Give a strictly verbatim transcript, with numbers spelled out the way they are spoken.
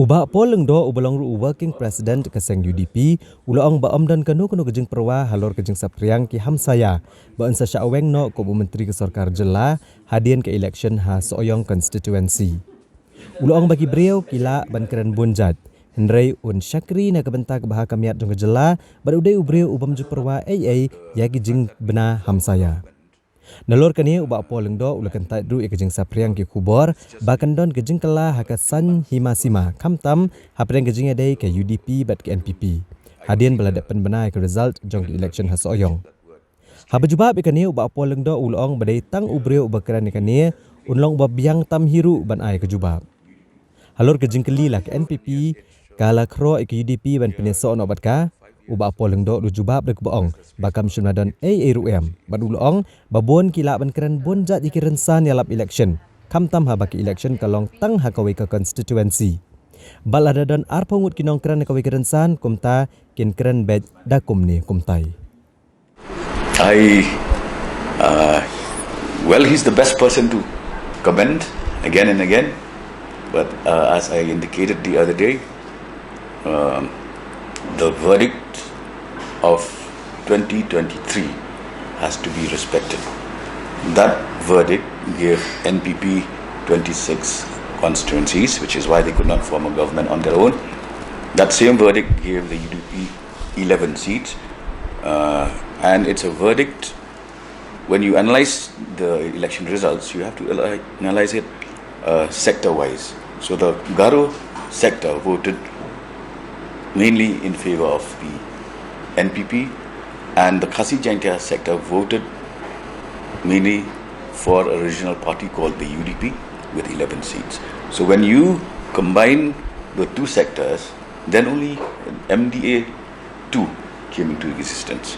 U Bah Paul Lyngdoh, uba long ruh u Working President ka seng U D P, u la ong ba ym don kano kano ka jingpyrwa halor ka jingsaphriang ki hamsaia ba un sa shah weng noh kum u Myntri ka Sorkar Jylla hadien ka election ha Sohiong Constituency. U la ong ba ki briew ki lah ban kren bun jait, hynrei un shakri na ka bynta ka bha ka miat jong ka jylla, bad u dei u briew u bym ju pyrwa ei ei ïa ki jingbna hamsaia. Nalor kane, u Bah Paul Lyngdoh u la kyntait ruh ïa ka jingsaphriang ki khubor ba kan don ka jingkylla ha ka saiñ hima sima, khamtam hapdeng ka jingïadei ka U D P bad ka N P P, hadien ba la dep pynbna ïa ka result jong ka election ha Sohiong. Haba jubab ïa kane, u Bah Paul Lyngdoh u la ong ba dei tang u briew uba kren ïa kane un long uba biang tam hi ruh ban ai ka jubab. Halor ka jingkylli la ka N P P ka la khroh ïa ka U D P ban pynïasoh noh bad ka, u Bah Paul Lyngdoh u la jubab da kaba ong ba kam shym la don ei ei ruh em, bad u la ong ba bun ki lah ban kren bun jait ïa ki rynsan ïalap election, khamtam haba ka election ka long tang ha kawei ka constituency. Bad lada don arphew ngut ki nongkren na kawei ka rynsan, kumta kin kren beit da kumne kumtai. I, uh, well, he's the best person to comment again and again. But uh, as I indicated the other day, um, the verdict of twenty twenty-three has to be respected. That verdict gave N P P twenty-six constituencies, which is why they could not form a government on their own. That same verdict gave the U D P eleven seats, uh, and it's a verdict. When you analyze the election results, you have to analyze it uh, sector wise. So the Garo sector voted mainly in favor of the N P P, and the Khasi Jaintia sector voted mainly for a regional party called the U D P with eleven seats. So when you combine the two sectors, then only M D A two came into existence.